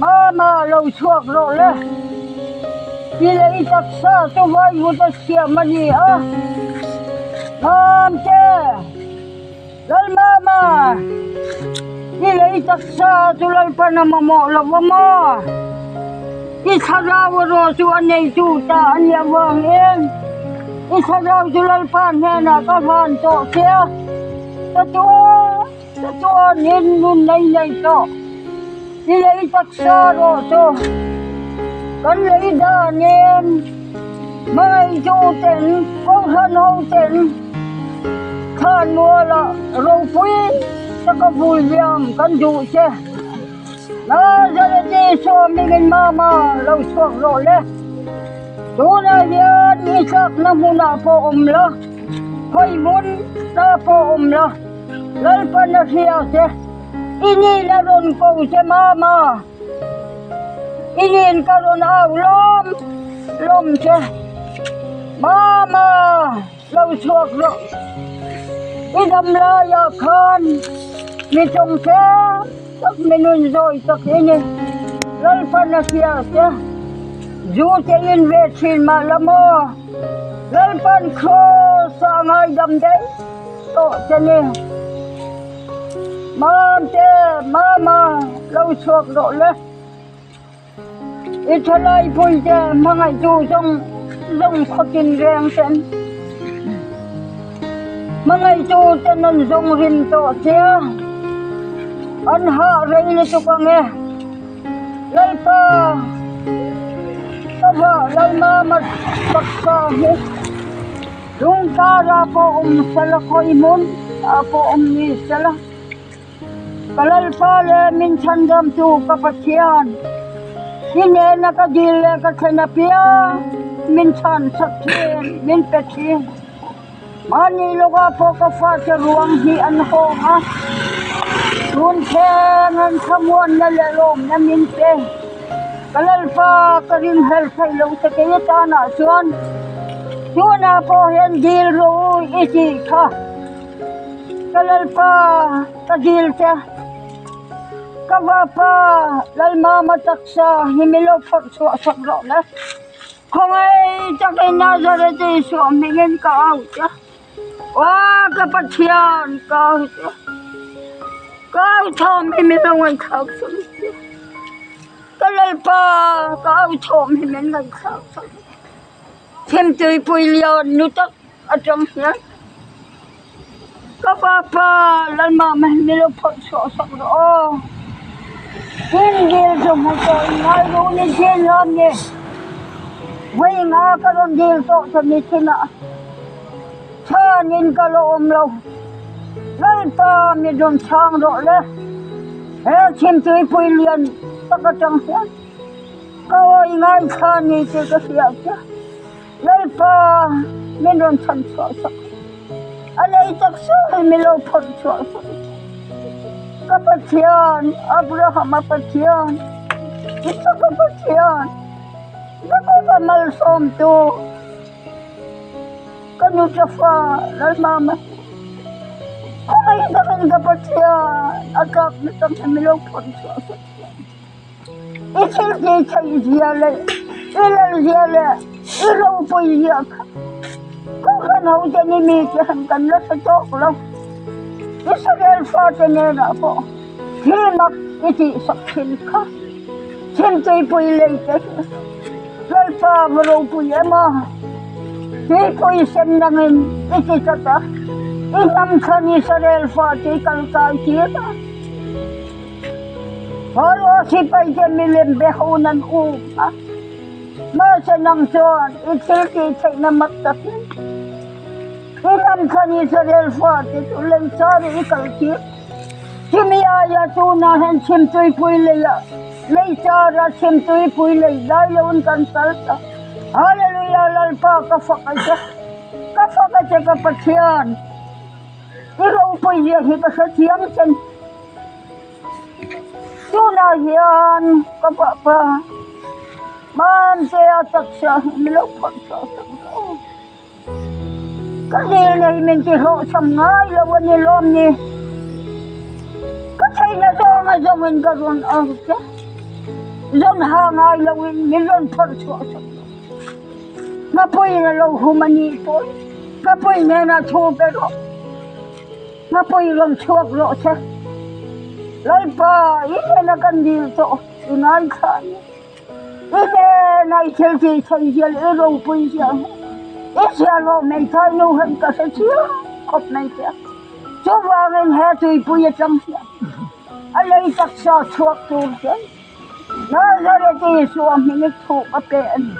Mama lo chhuak rawh le. I lei taksa chu vaivut a siam a ni a. Mamte! Lalmama! I lei taksa chu Lalpan a mamawh lo va maw? I thlarau erawh chu a neitu ta a nih avangin i thlarau chu Lalpa hnenah ka van tawh che a, ka tuar ka tuarin nun nei nei tawh. I lei taksa rawh chu kan lei danin hmangaihtu ten Kohhran ho ten Thlanmuala ropui taka vui liam kan duh che. Nazareti Suamingin mama lo chhuak rawh le. Tunah hian i tlakna hmunah pawh awm la, khawi hmun ta pawh awm la, Lalpan a hria che. I nin a rawn ko che mama. I nin ka rawn au lawm lawm che. Mama lo chhuak rawh. I dam laiah khan mi tawng tlem tak mi nun zawi tak i ni. Lalpan a hria che. Zu te in ve thin mah la maw? Lalpan Kraws ah a ngaidam daih tawh che ni. Mamte, mama lo chhuak rawh le. I thalai puite hmangaihtu zawng zawng khawtin reng ten hmangaihtu ten an zawng rim tawh che a, an hah rei lutuk ang e. Lalpa, ka vah Lalmama taksa hi Lungkara pawh awm sela khawi hmun ah pawh awm ni sela. Ka Lalpa leh min chhandamtu ka Pathian, i nena ka dil leh ka thlen apiang min chhan sak thin, min pe thin. Mahni lawkah pawh ka fate ruang hi an hawng a, tun thleng an thlamuanna leh lawmna min pe. Ka Lalpa ka ringhlel theih lo che kei atanah chuan tunah pawh hian dil rawh u i tih kha. Ka Lalpa ka dil che, ka vapa Lalmama taksa hi min lo phawrh chhuah sak rawh le. Khawngaih takin Nazareth Isua hmingin ka au che, aw ka Pathian ka au che, ka au thawm hi min lo ngaihthlak sak che, ka Lalpa ka au thawm hi min ngaihthlak sak che. Thimtuipui lian nu tak atang hian ka papa Lalmama hi min lo phawrh chhuah sak rawh aw. Tin dil chu hmu tawh in ngai ru ni thin hlawm ni. Vawi nga ka rawn dil tawh ta ni thin a, chhan in ka la awm lo. Lalpa mi rawn chhang rawh le. He thimtuipui lian tak atang hian. Ka awi ngaithla ni tih ka hriat che. Lalpa min rawn chhan chhuah sak. A lei tak sawi min lo phawrh chhuah sak. Ka Pathian, Abrahama Pathian, Isaka Pathian, Jakoba malsawmtu, ka nu Jafa Lalmama hi khawngaih takin ka Pathian a tlakna tam hi min lo phawrh chhuah sak. I thil tih theih zia leh i lal zia leh i ropui zia kha Kohhran ho te ni mi te han kan la hre tawk lo. Israel fate nenah pawh thil mak i tih sak thin kha Chhimtuipui lei te hi Lalpa va ropui em a, tuipui sen nangin i ti tlat a, i hnam thlan Israel fate i kal kai tir a. Pharaoh sipai te milem be ho nan um a, mahse nang chuan i thil tih theihna mak takin i ram thlan Israel fate chu lei char i kal tir. Chumi aia tunah hian chhimtuipui leiah lei chara chhimtuipui lei dai loin kan kal ta. Hallelujah Lalpa ka fak a che, ka fak a che ka Pathian. I ropui zia hi ka hrethiam chen. Tunah hian ka vahpa Hmantea taksa hi mi lo phawrh chhuah sak rawh. Ka dil nei min ti hlawhchham ngai lo a ni lawm ni. Ka thei. na zawnga zawngin ka rawn au che. Zawn ha ngai loin min rawn phawrh chhuah sak rawh. Ngapui in a lo hum a nih pawh Ngapui hnenah thu pe rawh. Ngapui rawn chhuak rawh se. Lalpa, i hnena kan dil tawh i ngaithla a ni. I hnena i thil tih theih hian i ropui zia ang. I chhiahhlawh hmeithai nu hian ka hre chiang khawp mai che a. Chuvangin he tuipui atang hian a lei taksa chhuak tur hian Nazareth Isua hming i thu ka pe a ni.